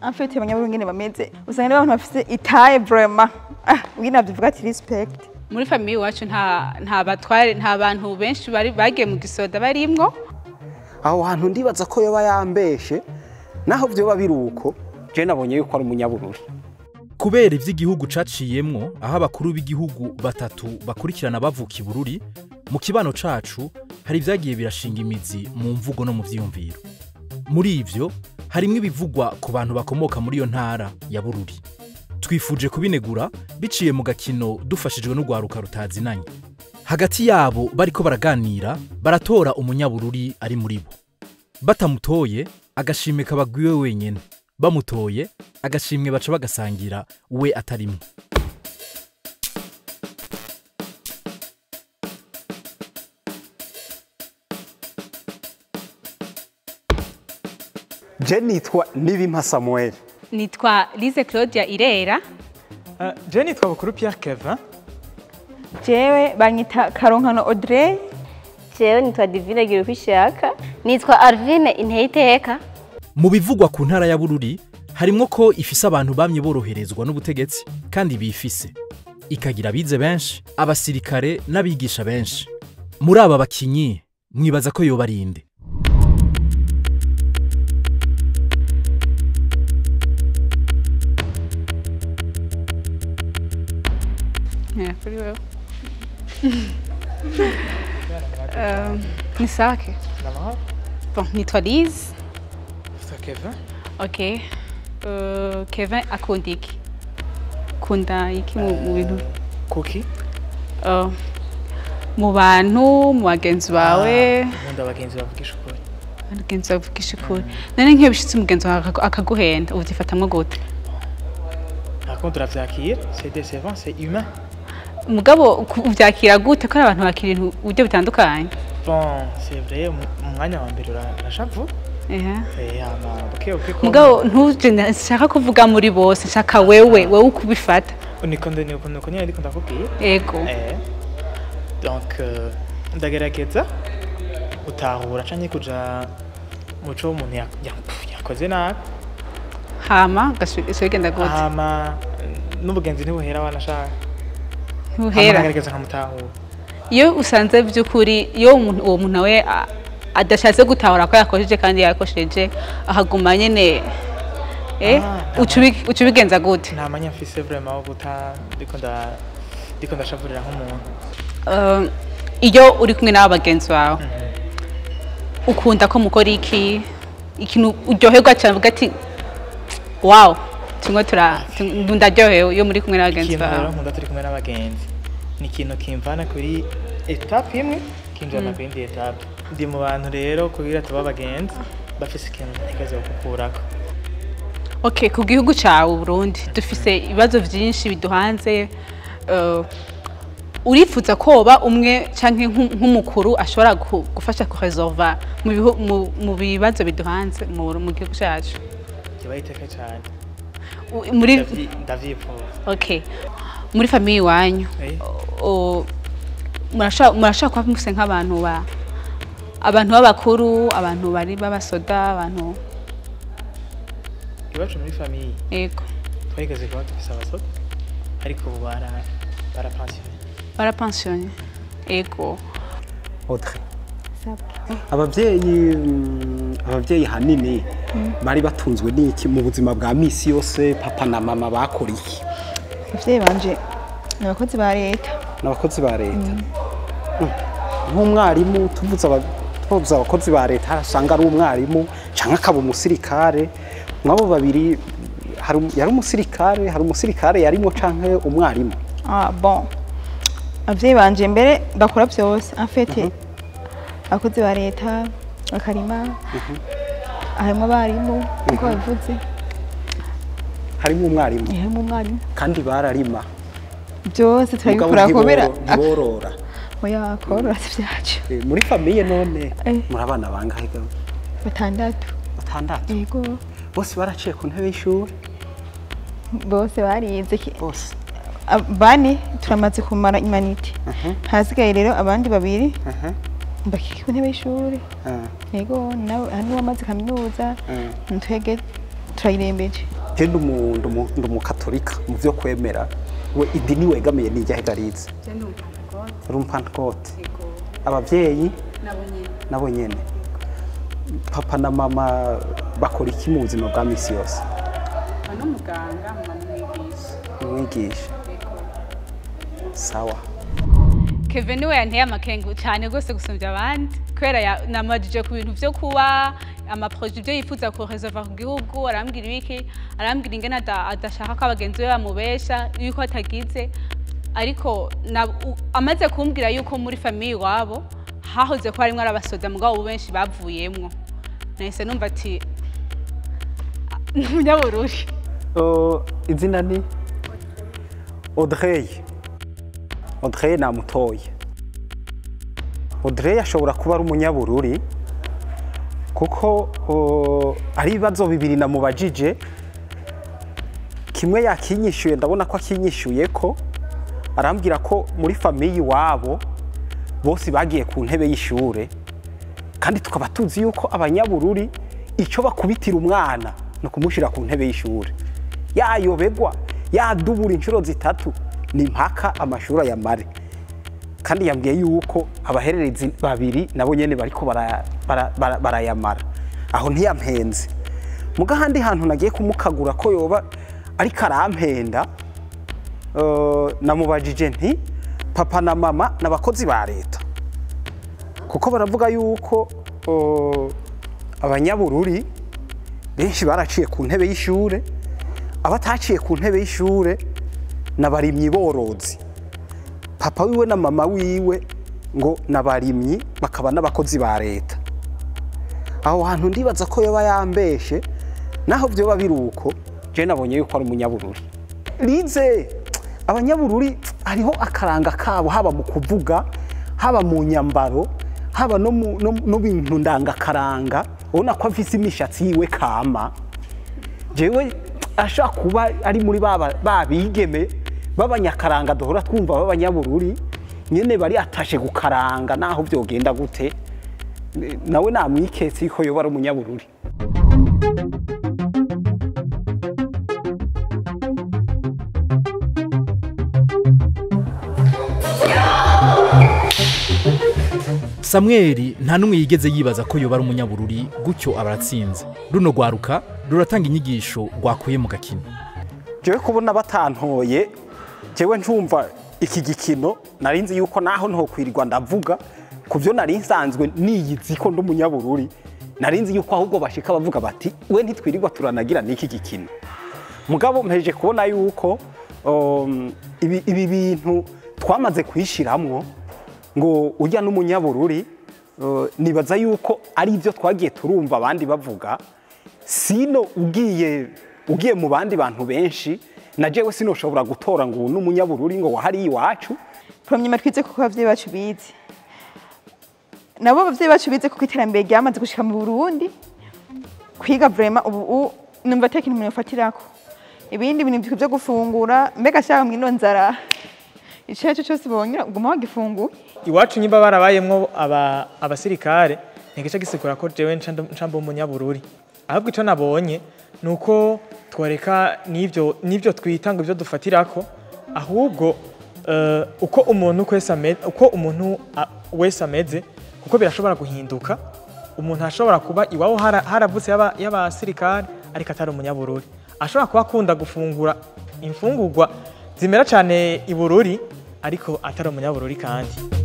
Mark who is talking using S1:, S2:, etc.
S1: En fait abanyabururi ngene bameze, usanga ni abantu bafise itaye vraiment. Ah, wina bivuga ati respect.
S2: Muri famille iwacu nta batware, nta bantu benshi bari bagiye mu gisoda barimwo.
S3: Aho hantu ndibaza ko yoba yambeshe, naho vyoba biruko je nabonye yuko ari umunyabururi.
S4: Kubera ivy'igihugu caciyemwo, aho abakuru b'igihugu batatu bakurikirana bavuka i Bururi, mu kibano cacu hari ivyagiye birashinga imizi mu mvugo no mu vyiyumviro. Muri ivyo harimwo ibivugwa ku bantu bakomoka muri iyo ntara ya Bururi. Twifuje kubinegura biciye mu gakino dufashijwe n'urwaruka rutazinanye. Hagati yabo bariko baraganira, baratora umunyabururi ari muri bo. Batamutoye agashimwe kabagwiwe wenyene, bamutoye agashimwe baca bagasangira we atarimwo.
S3: Je nitwa Nibimpa Samuel.
S2: Nitwa Lise Claudia Irera.
S5: Je nitwa Bukuru Pierre Kevin.
S1: Jewe banyita Karonkano Audrey.
S6: Jewe nitwa Divine Girukwishaka. Nitwa Arvine Inteyiteka.
S4: Mu bivugwa ku ntara ya Bururi harimwo ko ifise abantu bamye boroherezwa n'ubutegetsi kandi bifise, ikagira abize benshi, abasirikare n'abigisha benshi. Muri aba bakinyi mwibaza ko yoba ari inde?
S2: Kuri wewe. Ni sake. Bon, nitwa Liz.
S5: Nitwa Kevin.
S2: Okay. Kevin akunda iki? Akunda iki mu bintu?
S5: Kuki?
S2: Mu bantu, mu bagenzi bawe.
S5: Nkunda abagenzi bavugisha ukuri.
S2: Abagenzi bavugisha ukuri. None nk'iyo bishitse umugenzi wawe akaguhenda, uvyifatamwo gute?
S5: Par contre, uravyakira, c'est décevant, c'est humain.
S2: Mugabo uvyakira gute ko abantu bakira ibintu uburyo bitandukanye?
S5: Bon, c'est vrai, umwanya wa mbere urashavu.
S2: Mugabo ntuje nshaka kuvuga muri bose, nshaka wewe ukubifata.
S5: Niko nyene ndiko ndakubwira.
S2: Yego.
S5: Donc ndagerageza gutahura canke kuja muco w'umuntu yakoze nabi.
S2: Hama gasubigenda gute?
S5: Hama n'ubugenzi ntibuhera wanashaka.
S2: Ntibuhera.
S5: Ndagerageza nkamutahura.
S2: Iyo usanze by'ukuri iyo uwo muntu we adashatse gutahura ko yakosheje kandi yakosheje ahaguma nyene, ucubigenza gute?
S5: Nta manya mfise vraiment wo guta ndiko ndashavurira nk'umuntu.
S2: Iyo uri kumwe n'aba bagenzi bawe ukunda ko mukora iki? Ikintu uryoherwa cyane uvuga ati wow, tumwe ndaryohewe iyo muri kumwe n'abagenzi bawe.
S5: Ikintu nkunda turi kumwe n'abagenzi ni ikintu kimvana kuri etape imwe kinjana ku yindi etape. Ndi mu bantu rero kugira tuba abagenzi bafise ikintu ntekereza gukurako.
S2: Okay, ku gihugu cawe Burundi dufise ibibazo vyinshi biduhanze. Urifuza koba umwe canke nk'umukuru ashobora gufasha kuresolva mu bibazo biduhanze mu gihugu cacu?
S5: Kibaye iteka cyane.
S2: Muri
S5: ndavyifuza.
S2: Okay. Muri famille iwanyu murashaka kuba mufise nk'abantu abantu b'abakuru, abantu bari b'abasoda, abantu
S5: iwacu muri famille.
S2: Yego.
S5: Twigeze kuba dufise abasoda ariko ubu barapensione.
S2: Barapensione. Yego.
S3: Audrey. Abavyeyi hanini bari batunzwe n'iki mu buzima bwa misi yose? Papa na mama bakora iki?
S1: Abavyeyi banje ni abakozi ba leta.
S3: N'abakozi ba leta. Nk'umwarimu, tuvuze abakozi ba leta harasanga ari umwarimu canke akaba umusirikare. Mwabo babiri yari umusirikare, hari umusirikare yarimo canke umwarimu?
S1: Ah bon. Abavyeyi banje mbere bakora byose. En fait abakozi ba leta bakarima, harimo abarimu uko babivuze.
S3: Harimo umwarimu.
S1: Harimo umwarimu.
S3: Kandi bararima.
S1: Byose turabikora kubera
S3: ntiborora.
S1: Oya, korora si vyacu.
S3: Muri famille none muri abana bangahe?
S1: Batandatu.
S3: Batandatu.
S1: Yego.
S3: Bose baraciye ku ntebe y'ishuri?
S1: Bose barize.
S3: Bose.
S1: Bane turamaze kumara imanite. Hasigaye rero abandi babiri bakiri ku ntebe y'ishuri. Yego, nawe hano wamaze kaminuza, ntwege turayirembeje.
S3: Je ndi umukatolika mu vyo kwemera. We idini wegamiye ni iryahe Garize? Uri umupantekote. Abavyeyi nabo nyene. Papa na mama bakora iki mu buzima bwa misi yose?
S2: Muganga, mama mwigisha.
S3: Umwigisha. Sawa.
S2: Kevin niwe yanteye amakenga cyane rwose gusumbya abandi, kubera namajije ku bintu vyo kuba amaprojet ibyo yifuza kuresolva ku gihugu, arambwira ibiki, arambwira ingene adashaka ko abagenzi be bamubesha yuko atagize, ariko amaze kumbwira yuko muri famille iwabo hahoze ko harimwo arabasoda mugabo ubu benshi bavuyemwo, nahise numva ati umunyabururi.
S3: Izina ni Audrey. Audrey namutoye. Audrey ashobora kuba ari umunyabururi kuko ari ibibazo bibiri namubajije, kimwe yakinyishuye ndabona ko akinyishuye ko arambwira ko muri famille iwabo bose bagiye ku ntebe y'ishure, kandi tukaba tuzi yuko abanyabururi icyo bakubitira umwana ni ukumushira ku ntebe y'ishure, yayobegwa yadubura inshuro zitatu ni mpaka amashuri ayamare. Kandi yambwiye yuko abahererezi babiri nabo nyene bariko barayamara. Aho ntiyampenze. Muga handi hantu nagiye kumukagura ko yoba ariko arampenda, namubajije nti papa na mama n'abakozi ba leta, kuko baravuga yuko abanyabururi benshi baraciye ku ntebe y'ishure, abataciye ku ntebe y'ishure n'abarimyi borozi. Papa wiwe na mama wiwe ngo n'abarimyi bakaba n'abakozi ba leta. Aho hantu ndibaza ko yoba yambeshe, naho vyoba biruko je nabonye yuko ari umunyabururi. Lize abanyabururi hariho akaranga kabo, haba mu kuvuga, haba mu nyambaro, haba no no bintu ndangakaranga. Ubona ko afise imishatsi yiwe kama. Jewe ashaka kuba ari muri babigeme b'abanyakaranga duhora twumva b'abanyabururi nyene bari atashe gukaranga, naho vyogenda gute nawe namwiketse ko yoba ari umunyabururi.
S4: Samweli nta numwe yigeze yibaza ko yoba ari umunyabururi, gutyo abaratsinze. Runo rwaruka ruratanga inyigisho rwakuye mu gakino.
S3: Jewe kubona batantoye, jewe ntumva iki gikino narinzi yuko naho ntokwirirwa ndavuga kuvyo nari nsanzwe niyizi ko ndi umunyabururi, narinzi yuko ahubwo bashika bavuga bati we ntitwirirwa turanagira niki gikino. Mugabo mpejeje kubona yuko ibi bintu twamaze kwishiramwo ngo ujya n'umunyabururi, nibaza yuko ari ibyo twagiye turumva abandi bavuga, sino ugiye mu bandi bantu benshi na jewe sinoshobora gutora ngo n'umunyabururi ngo wahari iwacu.
S1: Premièrement twize kuko abavyeyi bacu bize, nabo abavyeyi bacu bize kuko iterambere ryamaze gushika mu Burundi, kwiga vraiment ubu numva atari ikintu umuntu yofatirako. Ibindi bintu byo gufungura mbega shaka mwino nzara ico cyose bonyura uguma wagifunguye.
S5: Iwacu nyimba barabayemwo abasirikare ntigice gisikura ko jewe nca mba umunyabururi, ahubwo ico nabonye nuko tworeka n'ivyo twita ngo ivyo dufatirako, ahubwo uko umuntu kwese ameze, uko umuntu wese ameze, kuko birashobora guhinduka. Umuntu ashobora kuba iwabo haravutse y'abasirikare ariko atari umunyabururi, ashobora kuba akunda gufungura imfungurwa zimera cyane ibururi ariko atari umunyabururi kandi.